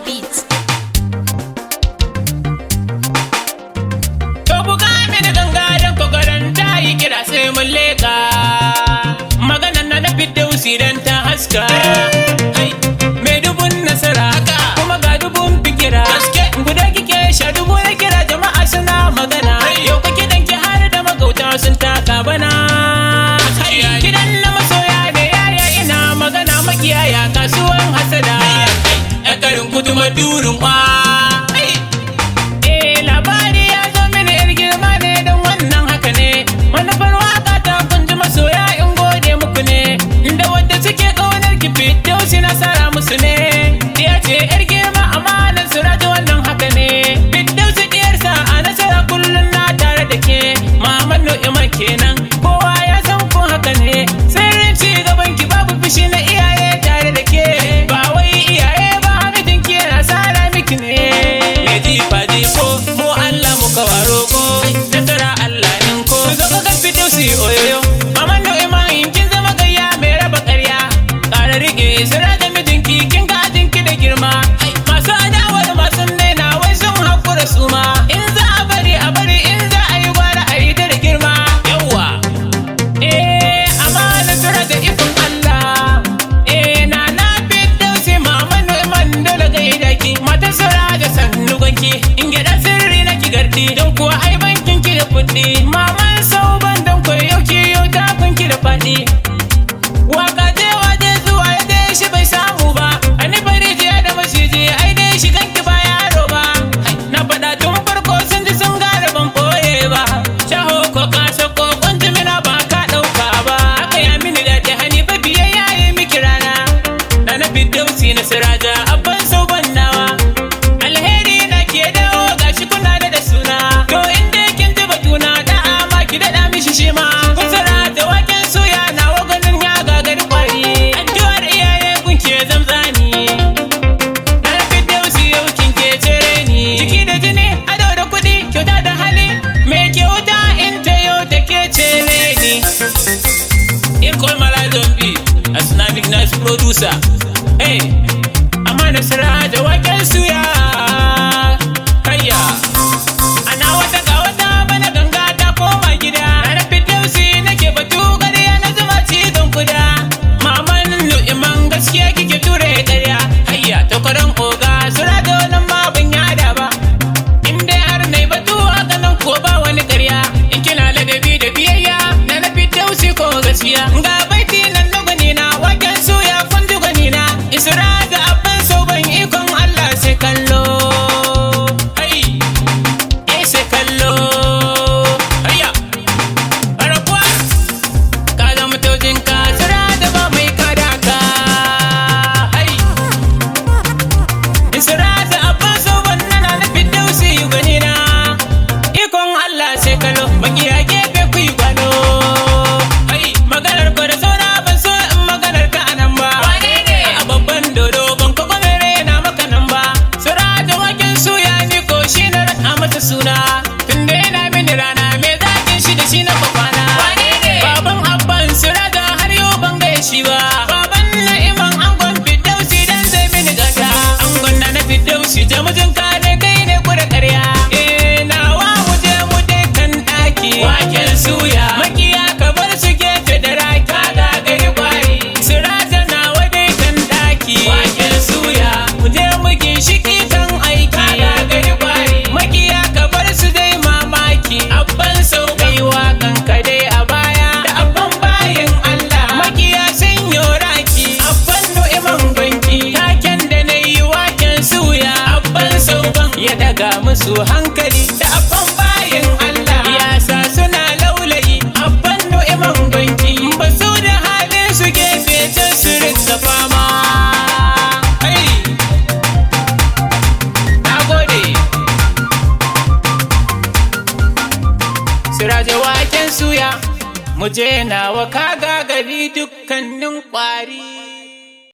beat. To buga mini ganga don kokarin ta yi kira sai mun leka. Maganan na na Firdausi don ta haska. Hai, mai dubun nasara kuma ga dubun fikira. Guda kike sha dubu na kira jama'a suna magana. Yau ka kiɗan ki har da magauta sun taka bana. Hai, kiɗan na masoya ne yaya ina magana makiyaya kasuwan hasada. Karin kutuma durin kwa. Eh labari ya zo mini yar girma ne don wannan haka ne. Manufar waka ta kunji masoya in gode muku ne. Inda wadda suke ƙaunar ki Firdausi nasara musu ne. Diya ce yar girma amanar Siraju wannan haka ne. Firdausi diyarsa a nasara kullum na tare da ke. Maman Nu'ima kenan kowa ya san kun haka ne. Sirrin ci gaban ki babu fushi na iyaye tare da ke. Ba wai iyaye ba mijinki yana sara miki ne. Ya jifa jifo mu Allah muka waro ko nasara Allah ninko. Zo ka ga Firdausi oyoyo. Maman Nu'ima in kin zama gayya mai raba ƙarya. Ƙara riƙe sira da mijinki kin ga ajinki da girma. Masu adawar masu daina wai sun haƙura su ma. In za a bari a bari in za a yi gwara a yi ta da girma. Yawwa. Eh amana sira da ikon Allah. Eh na na Firdausi Maman Nu'man dole gaida ki. Matan sira da sannu gwanki. In gyaɗa sirri na ki gardi don kuwa ai bankin ki da kuɗi. Maman sauban don koyo ki yau takun ki da faɗi. Waka je waje zuwa ya dai shi bai samu ba. Ani bari jiya da maciji ai dai shi ganki ba yaro ba. Na faɗa tun farko sun ji sun gane ban ɓoye ba. Shaho ko ka sako kwantumina ba ka ɗauka ba. Haka ya mini daɗi hani ba biyayya yi miki rana. Na na Firdausi na Siraja abban sauban nawa. Alheri na ke dawo gashi kuna da suna. To in dai kin ji batuna da'a ma ki daɗa mishi shi ma. Kusura da waken suya nawa ganin ya gagari kwari. Addu'ar iyaye kun ke zamzani. Na Firdausi yau kin ke cere ni. Jiki da jini ado da kuɗi kyauta da hali. Me kyauta in ta yau ta ke cere ni. Ikon Mala Zombie, a Islamic nice producer. Hey, amana sira da waken suya. Hayya. Ana wata ga wata bana ganga ta koma gida. Na Firdausi nake batu ƙarya na zuma cizon kuda. Maman Nu'iman gaskiya kike ture ƙarya. Hayya takwaran oga sura da wannan ma ban yada ba. In dai har nai batu haka nan ko ba wani ƙarya. In kina ladabi da biyayya na na Firdausi ko gaskiya. Ga baiti nan na gwani na waken suya kun ji gwani na. Isra da abban ban ikon Allah sai kallo. Hey! Ese kallo hayya rabuwa ka zama tojin ka tsira da ba mai kada ka hai tsira da abban soban nana na Firdausi gani na ikon Allah sai kallo makiya gefe ku yi gwano hai maganar ko da saura ban so in maganar ka anan ba wane ne a babban dodo ban ko mere na maka nan ba sura da waken suya ni ko shi na raɗa masa suna tun da yana mini rana me zakin shi da shi na kwakwana wane ne baban abban sura da har yau ban gaya shi ba baban na'iman angon Firdausi dan zai mini gata angon na na Firdausi jamujin ka ne kai ne kura karya eh nawa mu je mu dai kan ɗaki waken suya makiya ka bar su gefe da raki ka gagari kwari siraja nawa dai kan ɗaki waken suya mu je mu ginshiki kan aiki ka gagari kwari makiya ka bar su dai mamaki abban sau kai wakan ka dai a baya da abban bayin Allah makiya sun yoraki abban nu'iman banki taken da na yi waken suya abban sauban ya daga musu hankali da abban bayin Allah ya sa suna laulayi abban nu'iman banki ba su da halin su gefe can su rinka fama. Hey! Na gode. Siraje waken suya, mu je nawa ka gagari dukkanin kwari.